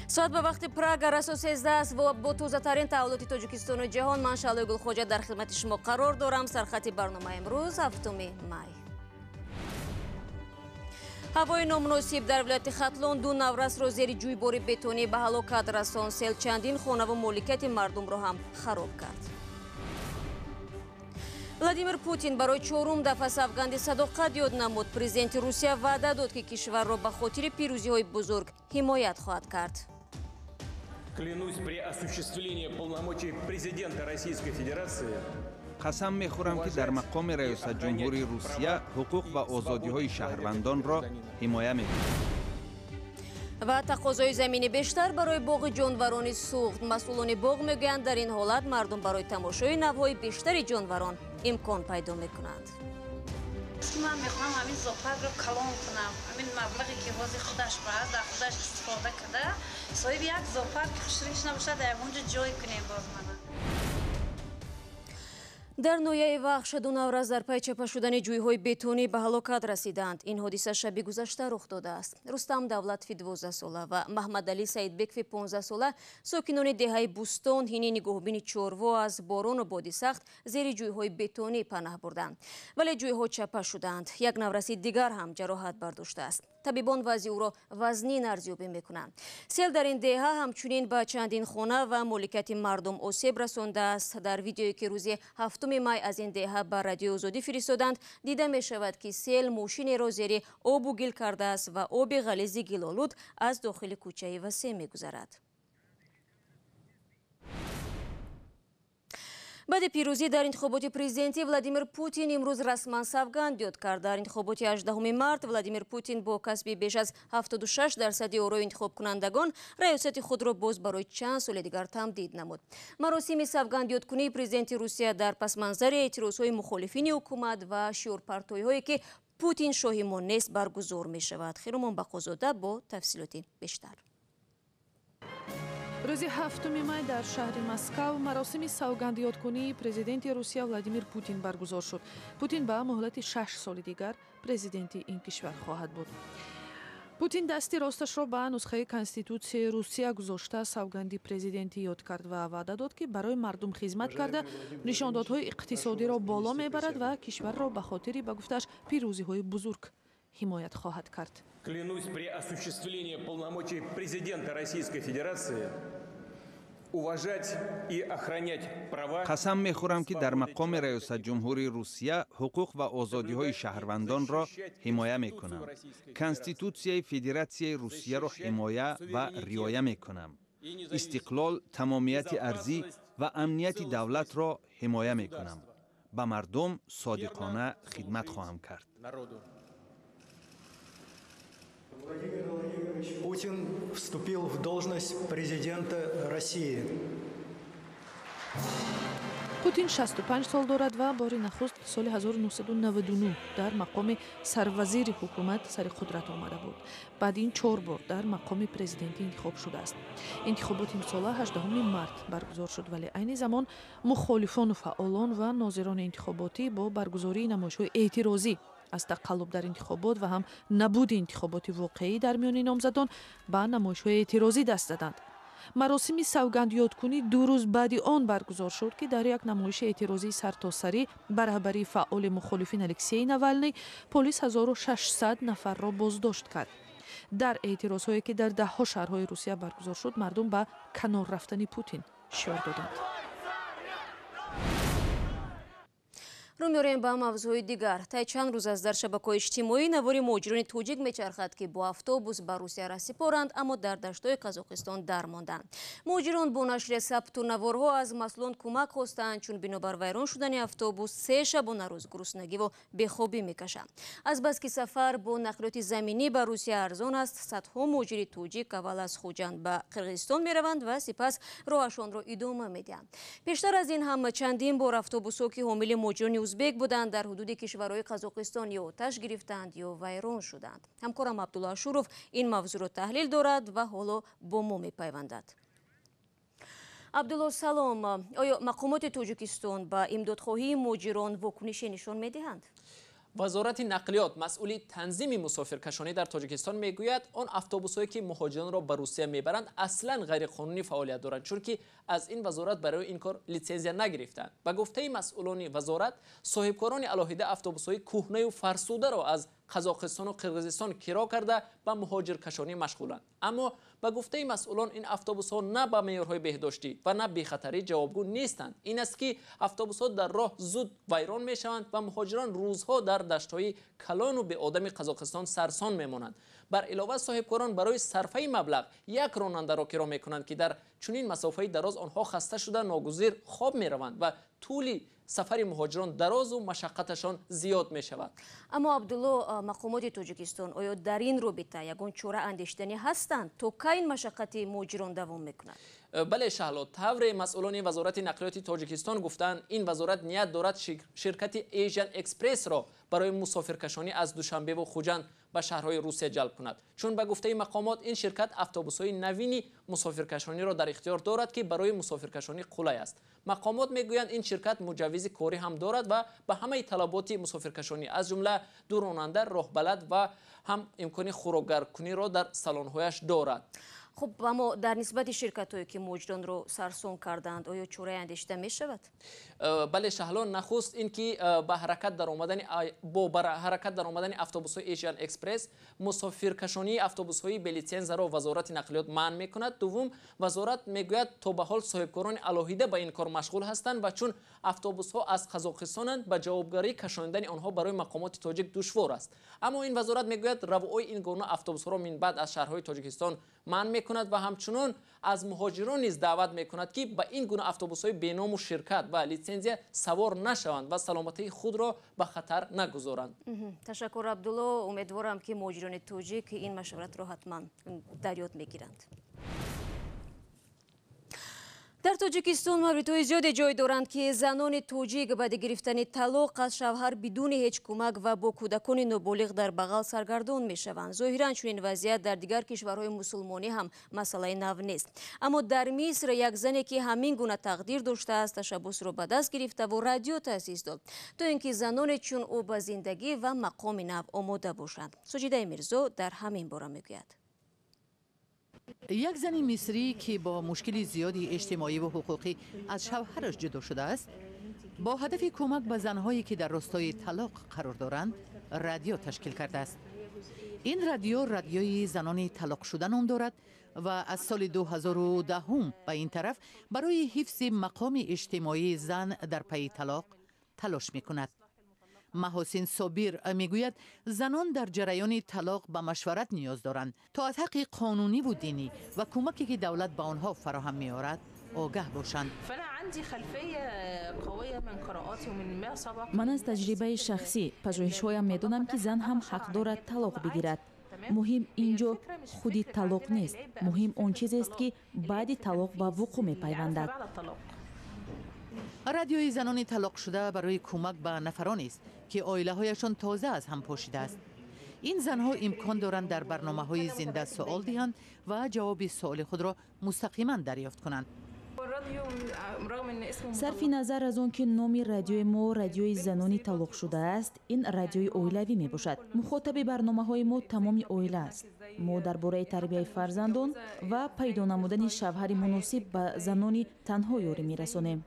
Соат ба вақти Прага расо 13 аст ва бо тозатарин таҳаввулоти Тоҷикистону ҷаҳон ман Шаълои Гулхоҷа дар хидмати шумо қарор дорам. Сархати барнома имрӯз 7 май. Ҳавои номуносиб дар вилояти Хатлон ду наврасро зери ҷӯйбори бетонӣ ба ҳалокат расон. Сел чандин хонаву моликияти мардумро ҳам хароб кард. Владимир Путин барои чорум дафъа савганди садоқат ёд намуд. Президенти Русия ваъда дод, ки кишварро ба хотири пирӯзиҳои бузург ҳимоят хоҳад кард. Клянусь при осуществлении полномочий президента Российской Федерации. Қасам мехӯрам, ки дар мақоми раёсатҷумҳурии Русия ҳуқуқ ва озодиҳои шаҳрвандонро ҳимоя мекунам. Ва тақозои замини бештар барои боғи ҷонварони Суғд. Масъулони боғ мегӯянд, дар ин ҳолат мардум барои тамошои навъҳои бештари ҷонварон имкон пайдо мекунанд. Ман мехоҳам ҳамин зоопаркро калон кунам. Ҳамин маблағе ки ҳозир худаш ба дар худаш истифода карда, соҳиби як зоопарки хушриш набошад, дар ягонҷо ҷой кунем боз мана. Дар ноҳияи Вахш ду наврас дар пай чапа шудани ҷӯйҳои бетонӣ ба ҳалокат расиданд. Ин ҳодиса шаби гузашта рух додааст. Рустам Давлатови 12-сола ва Маҳмадалӣ Саидбекови 15-сола, сокинони деҳаи Бӯстон, ҳини нигоҳубини чорво аз борону боди сахт зери ҷӯйҳои бетонӣ панаҳ бурданд. Вале ҷӯйҳо чапа шуданд. Як навраси дигар ҳам ҷароҳат бардоштааст. Табибон вазъи ӯро вазнин арзёбӣ мекунанд. Сел дар ин деҳа ҳамчунин ба чандин хона ва моликияти мардум осеб расондааст. Дар видеое, ки рӯзи 7 май аз ин деҳа ба Радиои Озодӣ фиристоданд, дида мешавад, ки сел мошинеро зери обу гил кардааст ва оби ғализи гилолуд аз дохили кӯчаи васеъ мегузарад. Баъди пирӯзӣ дар интихоботи президентӣ Владимир Путин имрӯз расман савганд ёд кард. Дар интихоботи 18 март Владимир Путин бо касби беш аз 76% орои интихобкунандагон раёсати худро боз барои чанд соли дигар тамдид намуд. Маросими савгандёдкунии президенти Русия дар пасманзари эътирозҳои мухолифини ҳукумат ва шиорпартоиҳое, ки Путин шоҳи мо нест, баргузор мешавад. Хиромон Бақозода бо тафсилоти бештар. Рӯзи 7 май дар шаҳри Москав маросими савгандёдкунии президенти Русия Владимир Путин баргузор шуд. Путин ба муҳлати 6 соли дигар президенти ин кишвар хоҳад буд. Путин дасти росташро ба нусхаи Конститутсияи Русия гузошта савганди президентӣ ёд кард ва ваъда дод, ки барои мардум хизмат карда, нишондодҳои иқтисодиро боло мебарад ва кишварро ба хотири, ба гуфтааш, пирӯзиҳои бузург ҳимоят хоҳад кард. Клянусь при осуществлении полномочий президента Российской Федерации уважать и охранять права. Қасам мехӯрам, ки дар мақоми раёсатҷумҳурии Русия ҳуқуқ ва озодиҳои шаҳрвандонро ҳимоя мекунам. Конститутсияи Федератсияи Русияро ҳимоя ва риоя мекунам. Истиқлол, тамомияти арзӣ ва амнияти давлатро ҳимоя мекунам. Ба мардум содиқона хидмат хоҳам кард. Владимир Владимирович Путин вступил в должность президента России. Путин 65 сол дорад ва бори нахуст соли 1999 дар мақоми сарвазири ҳукумат сари қудрат омада буд. Баъд ин 4 бор дар мақоми президентӣ интихоб шудааст. Интихоботи имсола 18 март баргузор шуд, вале айни замон мухолифону фаъолон ва нозирони интихоботӣ бо баргузории намоишҳои эътирозӣ аз тақаллуб дар интихобот ва ҳам набуди интихоботи воқеӣ дар миёни номзадон ба намоишҳои эътирозӣ даст заданд. Маросими савгандёдкунӣ 2 рӯз баъди он баргузор шуд, ки дар як намоиши эътирозии сартосарӣ ба раҳбарии фаъоли мухолифин Алексей Навалный полис 1600 нафарро боздошт кард. Дар эътирозҳое, ки дар даҳҳо шаҳрҳои Русия баргузор шуд, мардум ба канор рафтани Путин шиор доданд. Рӯ меорем ба мавзӯи дигар. Тай чанд рӯз аст дар шабакаҳои иҷтимоӣ навори муҳоҷирони тоҷик мечархад, ки бо автобус ба Русия расипоранд, аммо дар даштҳои Қазоқистон дармонданд. Муҳоҷирон бо нашри сабту наворҳо аз масъулон кӯмак хостанд, чун бинобар вайрон шудани автобус 3 шабонарӯз гуруснагиву бехобӣ мекашанд. Азбаски сафар бо нақлиёти заминӣ ба Русия арзон аст, садҳо муҳоҷири тоҷик аввал аз Хуҷанд ба Қирғизистон мераванд ва сипас роҳашонро идома медиҳанд. Пештар аз ин ҳам чандин бор автобусҳо, ки ҳомили муҳоҷирони узбек буданд, дар ҳудуди кишварҳои Қазоқистон ё оташ гирифтанд ё вайрон шуданд. Ҳамкорам Абдулло Ашуров ин мавзӯъро таҳлил дорад ва ҳоло бо мо мепайвандад. Абдулло, салом. Оё мақомоти Тоҷикистон ба имдодхоҳии муҳоҷирон вокунише нишон медиҳанд? Вазорати нақлиёт масъули танзими мусофиркашонӣ дар Тоҷикистон мегӯяд, он автобусҳое ки муҳоҷиронро ба Русия мебаранд, аслан ғайриқонунӣ фаъолият доранд, чунки аз ин вазорат барои ин кор литсензия нагирифтанд. Ба гуфтаи масъулони вазорат, соҳибкорони алоҳида автобусҳои кӯҳнаю фарсударо аз Қазоқистону Қирғизистон киро карда ба муҳоҷиркашонӣ машғуланд. Аммо ба гуфтаи масъулон, ин автобусҳо на ба меъёрҳои беҳдоштӣ ва на бехатарӣ ҷавобгӯ нестанд. Ин аст ки автобусҳо дар роҳ зуд вайрон мешаванд ва муҳоҷирон рӯзҳо дар даштҳои калону беодами Қазоқистон сарсон мемонанд. Бар илова, соҳибкорон барои сарфаи маблағ як ронандаро киро мекунанд, ки дар чунин масофаи дароз онҳо хаста шуда ногузир хоб мераванд ва тӯли сафари муҳоҷирон дарозу машаққаташон зиёд мешавад. Аммо, Абдулло, мақомоти Тоҷикистон оё дар ин робита ягон чора андешиданӣ ҳастанд? То кай ин машаққати муҳоҷирон давом мекунад? Бале, Шаҳло, тавре масъулони Вазорати нақлиёти Тоҷикистон гуфтанд, ин вазорат ният дорад ширкати Asian Express-ро барои мусофиркашонӣ аз Душанбеву Хуҷанд ба шаҳрҳои Русия ҷалб кунад. Чун ба гуфтаи мақомот, ин ширкат автобусҳои навини мусофиркашониро дар ихтиёр дорад, ки барои мусофиркашонӣ қулай аст. Мақомот мегӯянд, ин ширкат муҷаввизи корӣ ҳам дорад ва ба ҳамаи талаботи мусофиркашонӣ, аз ҷумла ду ронанда, роҳбалад ва ҳам имкони хӯрокгаркуниро дар салонҳояш дорад. Хуб, аммо дар нисбати ширкатҳое ки муҳоҷиронро сарсон карданд, оё чораи андешида мешавад? Бале, Шаҳло, нахуст ин ки ба ҳаракат даромадани бо ба ҳаракат даромадани автобусҳои Asian Express мусофиркашонии автобусҳои белитсензаро Вазорати нақлиёт манъ мекунад. Дуввум, вазорат мегӯяд, то ба ҳол соҳибкорони алоҳида ба ин кор машғул ҳастанд ва чун автобусҳо аз Қазоқистонанд, ба ҷавобгарӣ кашонидани онҳо барои мақомоти тоҷик душвор аст. Аммо ин вазорат мегӯяд, равои ин гуна автобусҳоро минбаъд аз шаҳрҳои Тоҷикистон манъ мекунад ва ҳамчунон аз муҳоҷирон низ даъват мекунад, ки ба ин гуна автобусҳои беному ширкат ва литсензия савор нашаванд ва саломатии худро ба хатар нагузоранд. Ташаккур, Абдулло. Умедворам, ки муҳоҷирони тоҷик ин машваратро ҳатман дар ёд мегиранд. Дар Тоҷикистон мавридҳои зиёде ҷой доранд, ки занони тоҷик баъди гирифтани талоқ аз шавҳар бидуни ҳеҷ кӯмак ва бо кӯдакони ноболиғ дар бағал саргардон мешаванд. Зоҳиран, чунин вазъият дар дигар кишварҳои мусулмонӣ ҳам масъалаи нав нест. Аммо дар Миср як зане, ки ҳамин гуна тақдир доштааст, ташаббусро ба даст гирифтаву радио таъсис дод, то ин ки заноне чун ӯ ба зиндагӣ ва мақоми нав омода бошанд. Суҷидаи Мирзо дар ҳамин бора мегӯяд. Як зани мисрӣ, ки бо мушкили зиёди иҷтимоӣ ва ҳуқуқӣ аз шавҳараш ҷудо шудааст, бо ҳадафи кӯмак ба занҳое, ки дар ростои талоқ қарор доранд, радио ташкил кардааст. Ин радио «Радиои занони талоқшуда» ном дорад ва аз соли 2010 ба ин тараф барои ҳифзи мақоми иҷтимоии зан дар пайи талоқ талош мекунад. Маҳосин Собир мегӯяд, занон дар ҷараёни талоқ ба машварат ниёз доранд, то аз ҳаққи қонуниву динӣ ва кӯмаке, ки давлат ба онҳо фароҳам меорад, огаҳ бошанд. Ман аз таҷрибаи шахсӣ, пажӯҳишҳоям медонам, ки зан ҳам ҳақ дорад талоқ бигирад. Муҳим ин ҷо худи талоқ нест, муҳим он чизест, ки баъди талоқ ба вуқӯъ мепайвандад. Радиои занони талоқшуда барои кӯмак ба нафаронест, ки оилаҳояшон тоза аз ҳам пошидааст. Ин занҳо имкон доранд дар барномаҳои зинда суол диҳанд ва ҷавоби суоли худро мустақиман дарёфт кунанд. Сарфи назар аз он ки номи радиои мо «Радиои занони талоқшуда» аст, ин радиои оилавӣ мебошад. Мухотаби барномаҳои мо тамоми оила аст. Мо дар бораи тарбияи фарзандон ва пайдо намудани шавҳари муносиб ба занони танҳо ёрӣ мерасонем.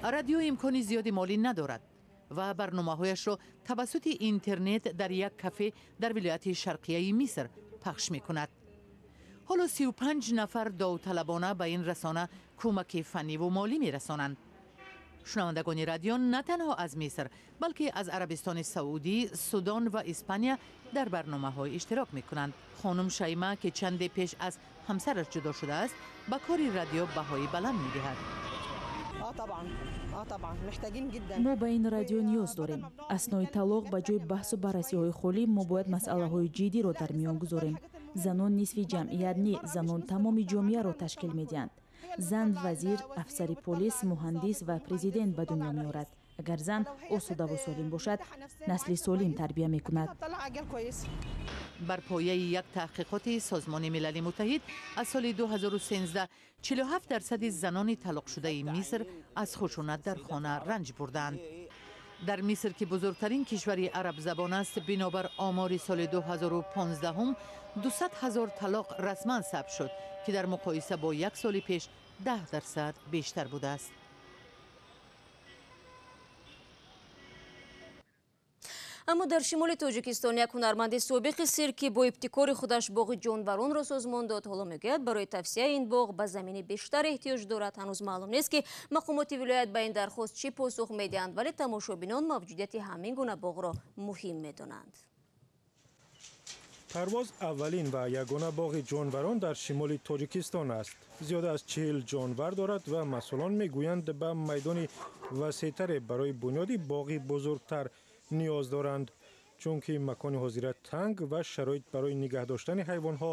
Радио имкони зиёди молӣ надорад ва барномаҳояшро тавассути интернет дар як кафе дар вилояти Шарқияи Миср пахш мекунад. Ҳоло 35 нафар довталабона ба ин расона кӯмаки фанниву молӣ мерасонанд. Шунавандагони радио на танҳо аз Миср, балки аз Арабистони Саудӣ, Судон ва Испания дар барномаҳо иштирок мекунанд. Хонум Шайма, ки чанде пеш аз ҳамсараш ҷудо шудааст, ба кори радио баҳои баланд медиҳад. Мо ба ин радио ниёз дорем. Аснои талоқ ба ҷои баҳсу баррасиҳои холӣ мо бояд масъалаҳои ҷиддиро дар миён гузорем. Занон нисфи ҷамъият не, занон тамоми ҷомеаро ташкил медиҳанд. Зан вазир, афсари полис, муҳандис ва президент ба дунё меорад. Агар зан осудаву солим бошад, насли солим тарбия мекунад. Бар пояи як таҳқиқоти Созмони Милали Муттаҳид аз соли 2013, 47 дарсади занони талоқшудаи Миср аз хушунат дар хона ранҷ бурдаанд. Дар Миср, ки бузургтарин кишвари арабзабон аст, бинобар омори соли 2015 200 ҳазор талоқ расман сабт шуд, ки дар муқоиса бо як соли пеш 10% бештар будааст. Аммо дар шимоли Тоҷикистон як ҳунарманди собиқи сирк, ки бо ибтикори худаш боғи ҷонваронро созмон дод, ҳоло мегӯяд, барои тавсияи ин боғ ба замини бештар эҳтиёҷ дорад. Ҳанӯз маълум нест, ки мақомоти вилоят ба ин дархост чӣ посух медиҳанд, вале тамошобинон мавҷудияти ҳамин гуна боғро муҳим медонанд. Парвоз аввалин ва ягона боғи ҷонварон дар шимоли Тоҷикистон аст. Зиёда аз 40 ҷонвар дорад ва масъулон мегӯянд, ба майдони васеътаре барои бунёди боғи бузургтар ниёз доранд, чунки макони ҳозира танг ва шароит барои нигаҳ доштани ҳайвонҳо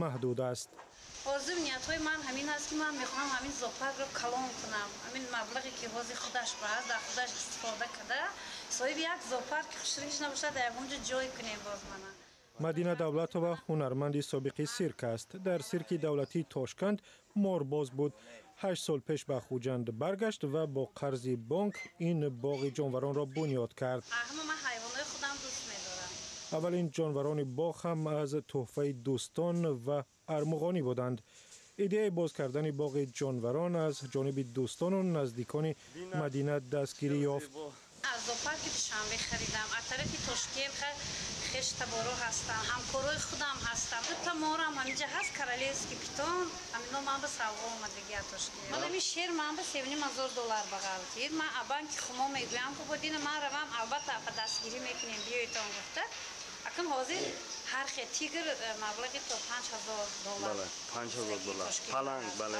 маҳдуд аст. Орзуи ниятҳои ман ҳамин аст, ки ман мехоҳам ҳамин зоопаркро калон кунам. Ҳамин маблағе ки ҳозир худаш ба аст, дар худаш истифода карда, соҳиби як зоопарки хушриш набошад, дар ягон ҷо ҷой кунем боз мана. Мадина Давлатова ҳунарманди собиқи сирк аст. Дар сирки давлатии Тошканд морбоз буд. 8 сол пеш ба Хуҷанд баргашт ва бо қарзи бонк ин боғи ҷонваронро бунёд кард. Ҳама ман ҳайвонҳои худам дӯст медорам. Аввалин ҷонварони боғ ҳам аз тӯҳфаи дӯстон ва армуғонӣ буданд. Идеяи боз кардани боғи ҷонварон аз ҷониби дӯстону наздикони Мадина дастгирӣ ёфт. Аз зоопарки Душанбе харидам, аз тарафи Тошкент хештаборо ҳастам, ҳамкорои худам ҳастам. Дута морам ҳаминҷа ҳаст, королевский питон, ҳамино ман ба савғо омадагӣ аз Тошкент. Ман ҳамин шер ман ба 7,5 ҳазор доллар бағал дид. Ман а банки Хумо мегӯям, ки бо дина ман равам, албатта ба дастгирӣ мекунем, биёедтон гуфта. Акун ҳозир ҳар хел тигр маблағи то 5 ҳазор доллар. 5 ҳазор доллар. Паланг, бале.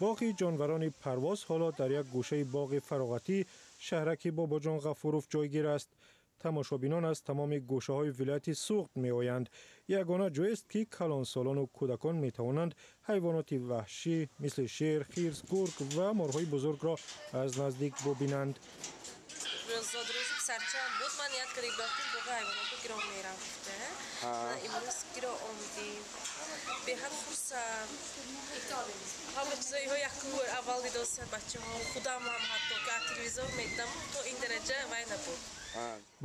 Боғи ҷонварони Парвоз ҳоло дар як гӯшаи боғи фароғатӣ шаҳраки Бобоҷон Ғафуров ҷойгир аст. Тамошобинон аз тамоми гӯшаҳои вилояти Суғд меоянд. Ягона ҷоест, ки калонсолону кӯдакон метавонанд ҳайвоноти ваҳшӣ мисли шер, хирс, гург ва морҳои бузургро аз наздик бубинанд. Зодрӯзи писарчаам буд, ман ният карда будам, ки боғи ҳайвонотро гиро мерам гуфта. Имрӯз гиро омадем, беҳад хурсанд. Ҳама чизоиҳо якум бор аввал дидосияд бачаҳо, худам ҳам ҳатто ки аз телевизор медидам, то ин дараҷа вай набуд.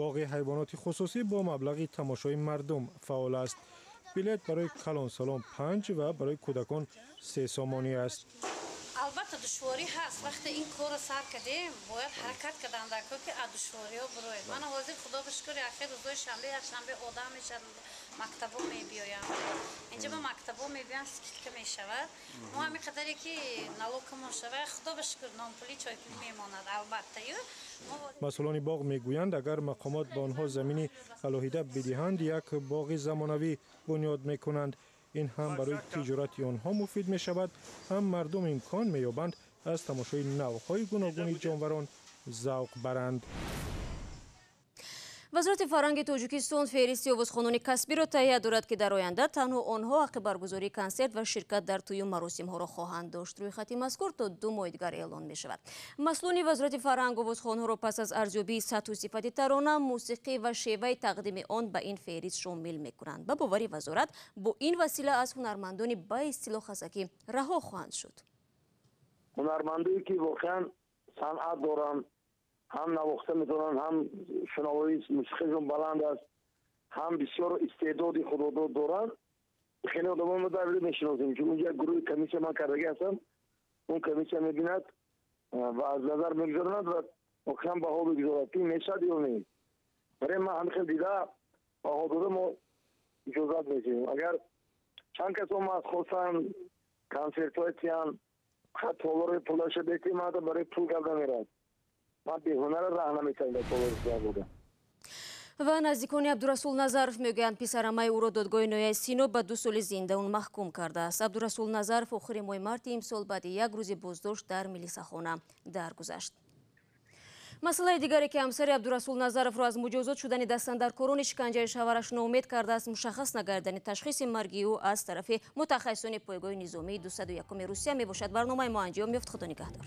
Боғи ҳайвоноти хусусӣ бо маблағи тамошои мардум фаъол аст. Билет барои калонсолон 5 ва барои кӯдакон 3 сомонӣ аст. Албатта, душворӣ ҳаст. Вақте ин корро сар кардем, бояд ҳаракат кардан дар кор, ки аз душвориҳо бироед. Мана ҳозир, худо ба шукр, яхе рӯзои шанбе, якшанбе одам мешавад, мактабо мебиёянд. Инҷа ба мактабо мебиёянд, скидка мешавад. Мо ҳамин қадаре ки налогамон шавад, худо ба шукр, нонпулӣ, чойпулӣ мемонад, албатта. Масъулони боғ мегӯянд, агар мақомот ба онҳо замини алоҳида бидиҳанд, як боғи замонавӣ бунёд мекунанд. Ин ҳам барои тиҷорати онҳо муфид мешавад, ҳам мардум имкон меёбанд аз тамошои навъҳои гуногуни ҷонварон завқ баранд. Вазорати фарҳанги Тоҷикистон феҳристи овозхонони касбиро таҳия дорад, ки дар оянда танҳо онҳо ҳаққи баргузории консерт ва ширкат дар тӯю маросимҳоро хоҳанд дошт. Рӯйхати мазкур то 2 моҳи дигар эълон мешавад. Масъулони вазорати фарҳанг овозхонҳоро пас аз арзёбии сатҳу сифати тарона, мусиқӣ ва шеваи тақдими он ба ин феҳрист шомил мекунанд. Ба бовари вазорат, бо ин васила аз ҳунармандони ба истилоҳ хасакӣ раҳо хоҳанд шуд. Ҳунармандое, ки воқеан санъат доранд, ҳам навохта метавонанд, ҳам шунавоии мусиқишон баланд аст, ҳам бисёр истеъдоди худодод доранд, хеле одамон мо дар мешиносем, чун унҷа як гурӯҳи комиссия ман кардагӣ ҳастам. Он комиссия мебинад ва аз назар мегузаронад ва воқеан баҳо мегузорад, ки мешавад ё не. Барои ман ҳамин хел дида, баҳо дода, мо иҷозат медиҳем. Агар чанд кас омад, хостанд консертҳои тиян, фақат толори пулаша бетим, ман барои пул гап намерад. Ман беҳунара раҳ наметавонам дар толори буда. Ва наздикони Абдурасул Назаров мегӯянд, писарамаи ӯро додгоҳи ноҳияи Сино ба 2 соли зиндон маҳкум кардааст. Абдурасул Назаров охири моҳи марти имсол баъди як рӯзи боздошт дар милисахона даргузашт. Масъалаи дигаре, ки ҳамсари Абдурасул Назаровро аз муҷозот шудани дастандаркорони шиканҷаи шавҳараш ноумед кардааст, мушаххас нагардани ташхиси марги ӯ аз тарафи мутахассисони пойгоҳи низомии 201 Русия мебошад. Барномаи мо анҷом ёфт. Худо нигаҳдор.